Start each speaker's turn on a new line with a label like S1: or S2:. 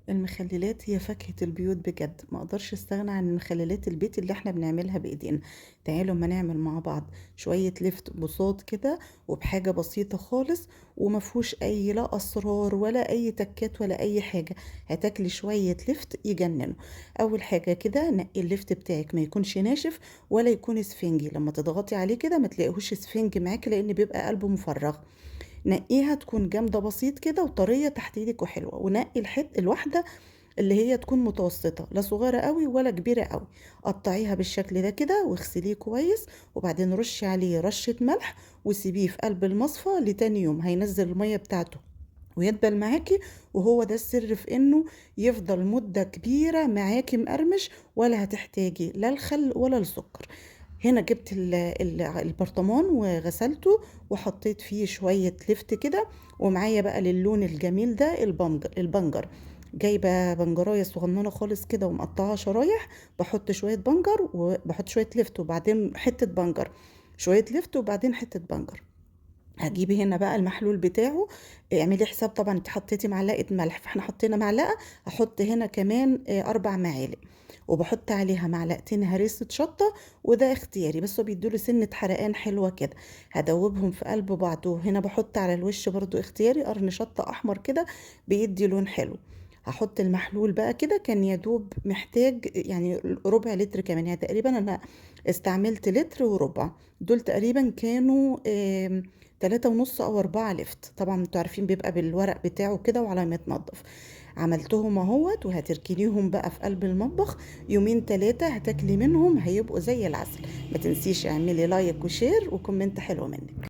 S1: المخللات هي فاكهة البيوت بجد، ما اقدرش استغنى عن مخللات البيت اللي احنا بنعملها بايدينا. تعالوا ما نعمل مع بعض شوية لفت بساط كده، وبحاجة بسيطة خالص، وما فيهوش اي لا اسرار ولا اي تكات ولا اي حاجة. هتاكلي شوية لفت يجننوا. اول حاجة كده نقي اللفت بتاعك، ما يكونش ناشف ولا يكون اسفنجي، لما تضغطي عليه كده ما تلاقيهوش اسفنج معاكي لان بيبقى قلبه مفرغ. نقيها تكون جامدة بسيط كده وطرية تحت ايدك وحلوة، ونقي الحت الواحدة اللي هي تكون متوسطة، لا صغيرة قوي ولا كبيرة قوي. قطعيها بالشكل ده كده واغسليه كويس، وبعدين رشي عليه رشة ملح وسيبيه في قلب المصفى لتاني يوم، هينزل المية بتاعته ويدبل معاكي. وهو ده السر في انه يفضل مدة كبيرة معاكي مقرمش، ولا هتحتاجي لا الخل ولا السكر. هنا جبت البرطمان وغسلته وحطيت فيه شوية لفت كده، ومعايا بقى للون الجميل ده البنجر. جايبة بنجراية صغننة خالص كده ومقطعها شرايح، بحط شوية بنجر وبحط شوية لفت وبعدين حتة بنجر، شوية لفت وبعدين حتة بنجر. هجيبي هنا بقى المحلول بتاعه، اعملي حساب طبعا انت حطيتي معلقة ملح، فاحنا حطينا معلقة، هحط هنا كمان، 4 معالق، وبحط عليها معلقتين هريسة شطة، وده اختياري بس هو بيدوله سنة حرقان حلوة كده. هدوبهم في قلب بعض، وهنا بحط على الوش برضو اختياري قرن شطة احمر كده بيدي لون حلو. هحط المحلول بقى كده، كان يدوب محتاج ربع لتر كمان، تقريبا انا استعملت لتر وربع، دول تقريبا كانوا، تلاتة ونص او 4 لفت. طبعا انتوا عارفين بيبقى بالورق بتاعه كده وعلى ما يتنضف. عملتهم اهوت، وهتركنيهم بقى في قلب المطبخ يومين 3، هتاكلي منهم هيبقوا زي العسل. ما تنسيش اعملي like و share و comment حلو منك.